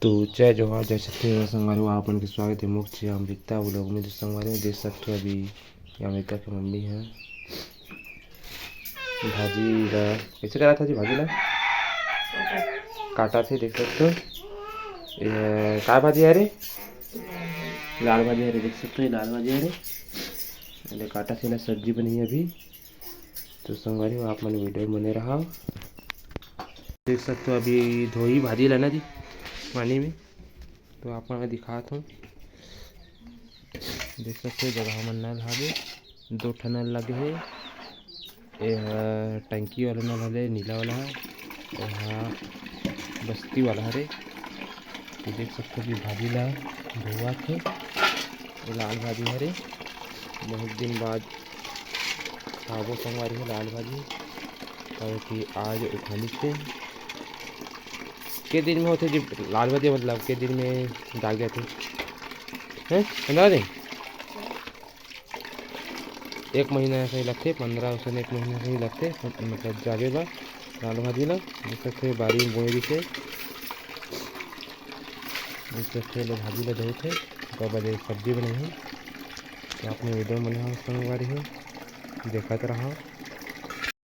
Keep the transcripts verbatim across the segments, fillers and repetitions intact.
तो जय जोहार, जय छत्तीसगढ़ संगवारी हो, आप मन के स्वागत हे मोर channel अमृता vlog में। तो संगवारी हो, देख सकथो अभी ये अमृता के मम्मी हे भाजी ला, कइसे करत हे जी भाजी ला? काटत हे, देख सकथो। ये का भाजी हरे? लाल भाजी हरे, देख सकथो, ये लाल भाजी हरे। एला काटत हे, एला सब्जी बनही अभी। तो संगवारी हो, आप मन video में बने रहा। देख सकथो अभी धोही भाजी ला ना जी पानी में, तो आप मन ला दिखात हूँ। देख सकथो जगह मन नल हावे, दो ठन नल लगे हे। ये ह टंकी वाला नल हरे, नीला वाला हे, ये ह बस्ती वाला हरे। तो देख सकथो कि भाजी ला धोवत हे, ये लाल भाजी हरे। बहुत दिन बाद खाबो संगवारी हो लाल भाजी, काबर कि आज उठानिस हे। के दिन में होथे जी लाल भाजी, मतलब के दिन में जाग जाथे? हैं, पंद्रह दिन? एक महीना सही लगथे, पंद्रह अउ एक महीना सही लगथे, मतलब जागे बर लाल भाजी ला। देख सकथो बारी में बोए रहिसे, देख सकथो भाजी ला धोत हे, ओकर बाद ये सब्जी बनाही। तो आप मन video में बने रहो संगवारी हो, देखत रहो।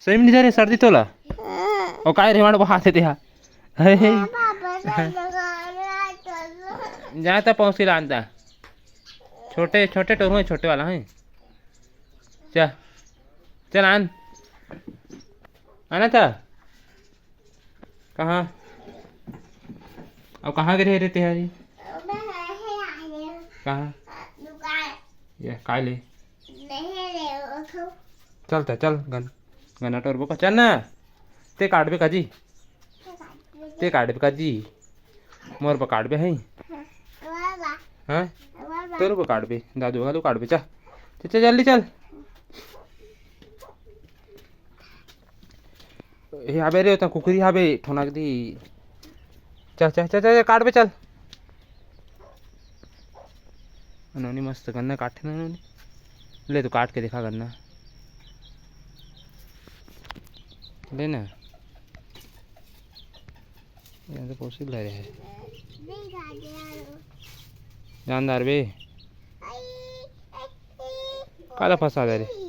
सही में नहीं जा रे सर्दी तोला? ओ काय रे, माड़ बहात हे तेहा। हे, हे। जा त पहुँच के लान ता। छोटे, छोटे टोरू हे, छोटे वाला हे। चल, चल आन। आना था। कहाँ? अब कहाँ गे रहे रे तेहा जी? कहाँ? ये काय ले? चल त चल, गन-, गन्ना टोरबो का, चल ना। ते काटबे का जी? ते काटबे का जी? मोर बर काटबे है? हाँ? तोर बर काटबे, दादू घलो काटबे, चल। चल, चल, जल्दी चल। ए, हाबे रे, ओता कुकरी हाबे, ठोना के दी। चल, चल, चल, चल, काटबे, चल। नोनी मस्त गन्ना काटे ना, नोनी। ले, तू काट के दिखा गन्ना। ले ना। ये तो पोसी ला रहे हैं। जानदार बे। काला फंसा दे रे।